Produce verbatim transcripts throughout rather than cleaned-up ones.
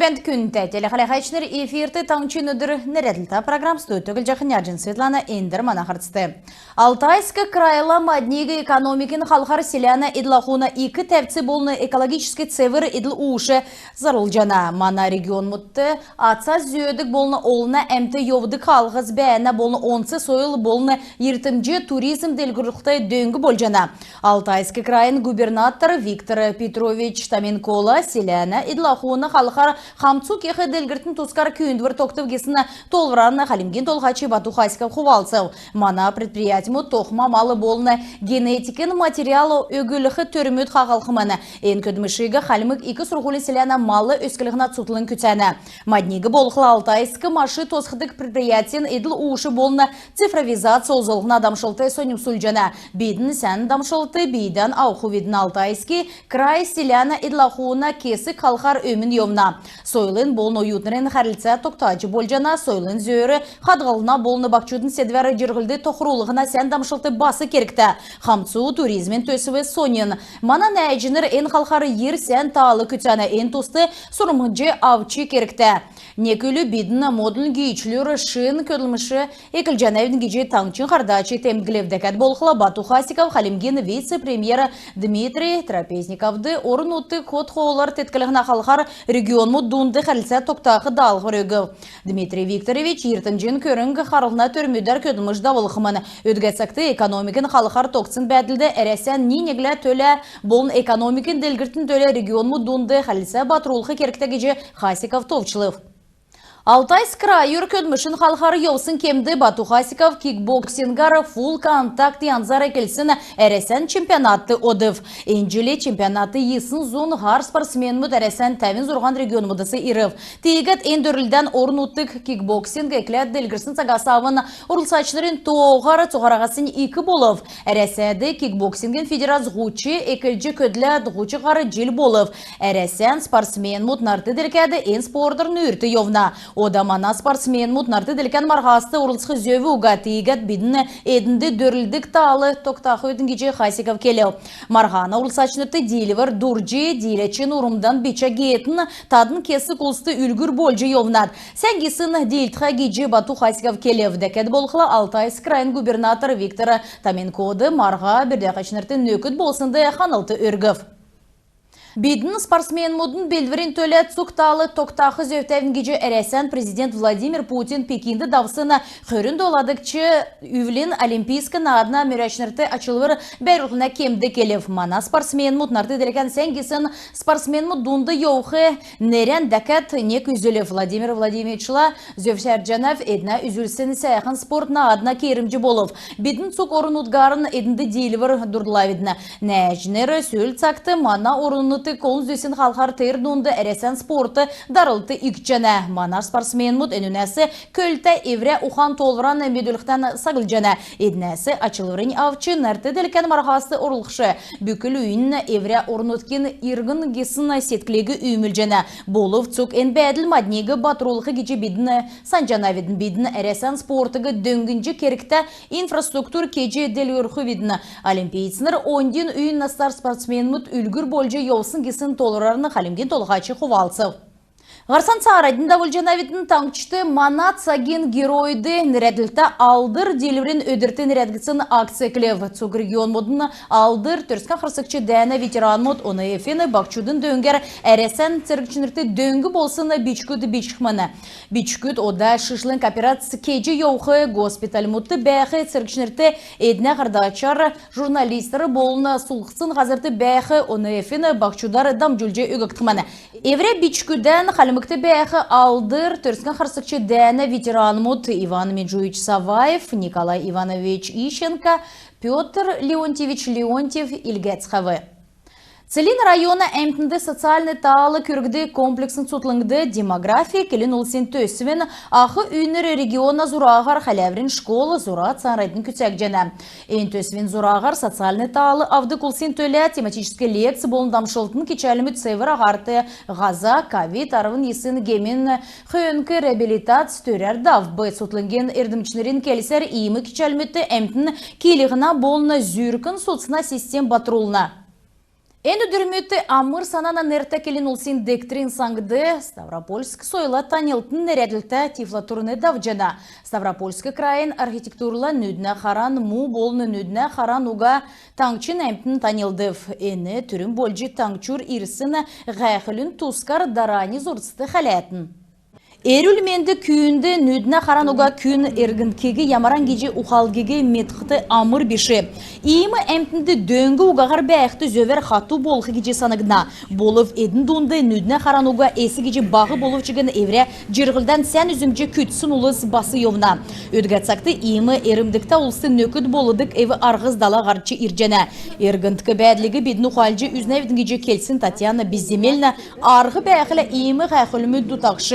Бәәнт, күндтә телехәләһәчнр! Эфирт «Таңһчин өдр» нерәдлтә программ. Студьд Түглҗ Хняҗин Светлана. Эндр мана һарцд. Алтайск крайла мадниг экономикин халхар селәнә эдл-ахуна ик тәвц болн экологически цевр эдл-уш зарлҗана. Мана регионмудт аца зөөдг болн олна әмт йовдг хаалһс бәәнә болн онц сойл болн йиртмҗ туризм делгрүлхд дөң болҗана. Алтайск крайин губернатор Виктор Петрович Томенкола селәнә эдл-ахуна халхар хамцу кех делгрлтин тускар күүндвр тогтв гисн тоолврарн Хальмгин Толһач Бату Хасиков хувалцв. Мана предприятьмуд тохма мал болн генетикин материал өгүлх төрмүд хаһлхмн. Эн көдлмшиг Хальмг ик сурһулин селәнә мал өсклһнә цутхлң күцәнә. Мадниг болхла Алтайск машин тосхдг предприятин эдл-уш болн цифровизац олзллһна дамшлт соньмсулҗана. Бидн сән дамшлт бийдән авхвидн. Алтайск край селәнә эдл-ахуна кесг халхар өмн йовна. Сойлын болн оютнрин хәрлцә тогтаҗ болҗана. Сойлын зөөр хадһллһна болн баһчудын седвәр җирһлд тохрулһна сән дамшлт бас кергтә. Хамцу туризмин төсв соньн. Мана нәәҗнр эн халхар йир сән таал күцәнә. Эн туст сурһмҗ авч кергтә. Нег үлү бидн модульн гиичлүр шин көдлмш эклҗәнәвидн гиҗ таңһчин һардач темдглв. Дәкәд болхла Бату Хасиков Хальмгин вице-премьер Дмитрий Трапезниковд орн-нутгт хот-хоолар тетклһнә халхар регионмуд дунд хәрлцә тогтах даалһвр өгв. Дмитрий Викторович йиртмҗин көрңг харлһна төрмүдәр көдлмш давулхмн. Өдгә цагт экономикин халхар тогтсн бәәдлд Әрәсән ни-негнә төлә болн экономикин делгрлтин төлә регионмуд дунд хәрлцә батрулх кергтә гиҗ Хасиков товчлв. Алтайск крайур көдлмшин халхар йовсн кемд Бату Хасиков кикбоксингар фулл-контакт янзар эклсн Әрәсән чемпионатд одв. Эн җил чемпионатд йисн зун һар спортсменмүд Әрәсән тәвн зурһан регионмудас ирв. Тиигәд эн дөрлдән орн-нутгт кикбоксинг экләд делгрсн цагас авн орлцачнрин тооһар цуһараһаснь ик болв. Әрәсәд кикбоксингин федерац һучн эклҗ көдләд һуч һар җил болв. Әрәсән спортсменмүд нарт делкәд эн спортар нүүрт йовна. Ода мана спортсменмүд нарт делкән марһаст орлцх зөв уга. Тиигәд бидн эднд дөрлдг таал тогтахвидн гиҗ Хасиков келв. Марһана орлцачнрт диилвр дурдҗ, дииләчин урмдан бичә геетн, тадн кесг улст үлгүр болҗ йовнат. Сән гисн диилтхә гиҗ Бату Хасиков келв. Дәкәд болхла Алтайск крайин губернатор Виктор Томенкод марһа бүрдәһәчнрт нөкд болснд ханлт өргв. Бидн спортсменмүдин белдврин төлә цуг таал тогтах зөвтәвидн гиҗ Әрәсән президент Владимир Путин Пекинд давсн хөрн доладгч үвлин Олимпийск наадна мөрәчнрт ачлвр бәрүллһнә кемд келв. Мана спортсменмүд нарт делкән сән гисн спортсменмүд дунд йовх нерән дәкәд нег үзүлв. Владимир Владимировичла зөвшәрҗәнәв. Эднә үзүлсн сәәхн спорт наадна кеермҗ болв. Бидн цуг орн-нутгарн эднд диилвр дурдлавидн. Нәәҗнр сүл цагт мана орн-нутгт олн зүсн халхар, тер дунд Әрәсән спортд дарлт икдҗәнә. Мана спортсменмүд энүнәс көлтә, эврә ухан-тоолвран медүлхдән саглҗана. Эднәс ачлврнь авч нарт делкән марһаст орулхш. Бүкл үйнь эврә орн-нутгин иргн гисн седклиг үүмүлҗәнә. Болв цуг эн бәәдл мадниг батрулх гиҗ бидн санҗанавидн. Бидн Әрәсән спортыг дөңнҗ, кергтә инфраструктур кеҗ делгрүлхвидн. Олимпийцнр оньдин үйн настар спортсменмүд үлгүр болҗ йовсн гисн тоолврарн Хальмгин Толһач хувалцв. Һарцан цааранднь давулҗанавидн. Таңһчд «Мана цагин геройд» нерәдлтә Алдр диилврин өдрт нерәдгдсн акц эклв. Цуг регионмудын Алдр Төрскән харсгч дәәнә ветеранмуд ОНФ-ин баһчудын дөңгәр Әрәсән цергчнрт дөң болсн бичгүд бичгдхмн. Бичгүд ода шишлң операц кеҗ йовх, госпитальмудт бәәх цергчнрт, эднә һардачар журналистнр болн сулдхсн һазрт бәәх ОНФ-ин баһчудар дамҗулҗ өггдхмн. Эврә бичгүдән Хальмгт бәәх Алдр Төрскән харсгч дәәнә ветеранмуд Иван Минджуевич Саваев, Николай Иванович Ищенко, Пётр Леонтьевич Леонтьев илгәцхәв. Целинн района әмтнд социальн таал күргдг комплексн цутхлңд «Демография» келн-улсин төсвин «Ах үйнр» региона зураһар хәләврин школ зура цааранднь күцәгдҗәнә. Эн төсвин зураһар социальн таал авдг улсин төлә тематическ лекц болн дамшлтын кичәлмүд цевр аһарт һаза, ковид арвн йисн гемин хөөнк реабилитац төрәр давв. Цутхлңгин эрдмчнрин келсәр, иим кичәлмүдт әмтн киилһнә болн зүркн судцна систем батрулна. Эн өдрмүдт «Амр-Санана» нертә келн улсин дегтрин саңд «Ставропольск сойлла таньлдтн» нерәдлтә тифлотурне давҗана. Ставропольск крайин архитектурла, нүднә харан му болн нүднә харан уга таңһчин әмтн таньлдв. Эн түрүн болҗ таңһчур ирсн һәәхүлин тускар дарани зурцт хәләтн. Эрүл-менд күүнд. Нүднә харан уга күн эргндкиг ямаран гиҗ ухалдгиг медхд амр биш. Иим әмтнд дөң угаһар бәәхд зөвәр хату болх гиҗ сангдна. Болв эдн дунд нүднә харан уга эс гиҗ баһ болв чигн эврә җирһлдән сән үзмҗ күцсн улс бас йовна. Өдгә цагт иим эрмдгтә улст нөкд болдг эв-арһс дала һарч ирҗәнә. Эргндк бәәдлиг бидн ухалҗ үзнәвидн гиҗ келсн Татьяна Безземельна арһ бәәхлә иим һәәхүлмүд дутахш.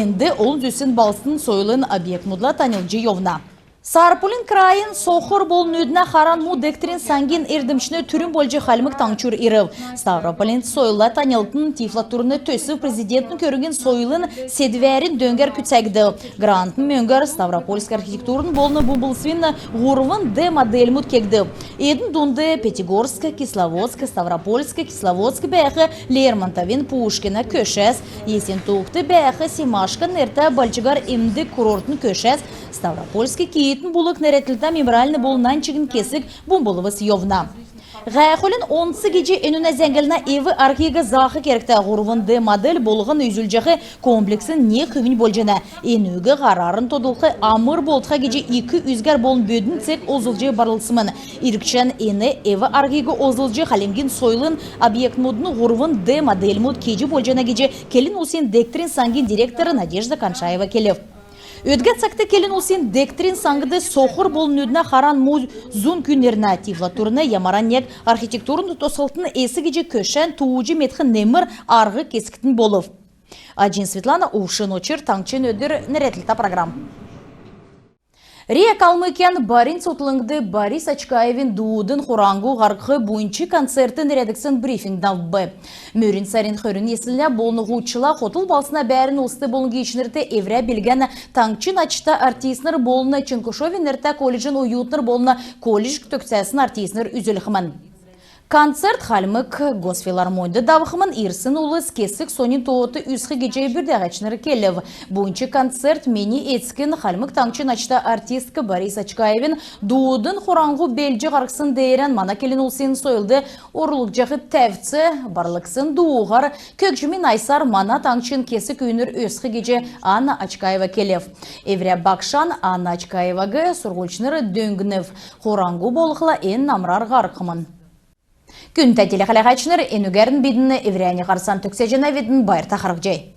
Энд олн зүсн балһсдын сойлын объектмудла таньлдҗ йовна. Ставрополин крайин сохр болн нүднә харан му дегтрин саңгин эрдмчнр түрүн болҗ Хальмг Таңһчур ирв. Ставрополин сойлла таньлдтн тифлотурне төсв Президентин көрңгин сойлын седвәрин дөңгәр күцәгдв. Грантын мөңгәр Ставропольск архитектурн болн бумблсвин һурвн Д модельмуд кегдв. Эдн дунд Пятигорск, Кисловодск, Ставропольск, Кисловодск бәәх Лермонтовин, Пушкина көшәс, Ессентукт бәәх Семашко нертә бальчгар эмдг курортн көшәс, Ставропольск Киитн Булг нерәдлтә мемориальн болн нань чигн кесг бумблвс йовна. Һәәхүлин онц гиҗ энүнә зәңгллһнә эв-арһиг заах кергтә. Һурвн Д модель болһн үзүлҗәх комплексин нег хүвнь болҗана. Энүг һарарн тодлх амр болтха гиҗ ик үзгәр болн бүдүн цег олзлҗ барлсмн. Иргчдән эн эв-арһиг олзлҗ Хальмгин сойлын объектмудын һурвн Д модельмуд кеҗ болҗана гиҗ келн улсин дегтрин саңгин директор Надежда Каншаева келв. Өдгә цагт келн улсин дегтрин саңд сохр болн нүднә харан му зун күн ирнә. Тифлотурне ямаран нег архитектурн тосхлтын эс гиҗ көшән тууҗ медх немр арһ кесгтнь болв. Аҗин Светлана, Увшин Очр, «Таңһчин өдр» нерәдлтә программ. РИА «Калмыкиян» барин цутхлңд Борис Очкаевин дуудын хураңһу һарһх буйнч концерт нерәдгдсн брифинг давв. Мөрн сарин хөрн йиснлә болн һучнла хотл балһсна бәәрн улст болн гиичнрт эврә билгән таңһчин ачта артистнр болн Чонкушовин нертә колледжин оютнр болн колледж төгсәсн артистнр үзүлхмн. Концерт Хальмг госфилармоньд давхмн. Ирсн улс кесг соньн тоот үзх гиҗ бүрдәһәчнр келв. Буйнч концерт мини эцкин, Хальмг Таңһчин ачта артистк Борис Очкаевин дуудын хураңһу белдҗ һарһсн деерән мана келн улсин сойлд орулгдҗах тәвц, барлгдсн дууһар, көгҗмин айсар мана таңһчин кесг үйнр өсх гиҗ Анна Очкаева келв. Эврә багшан Анна Очкаеваг сурһульчнр дөңнв. Хураңһу болхла эн намрар һархмн. Күндтә телехәләһәчнр, энүгәрн бидн эврәннь һарцан төгсәҗәнәвидн. Байрта харһцхай.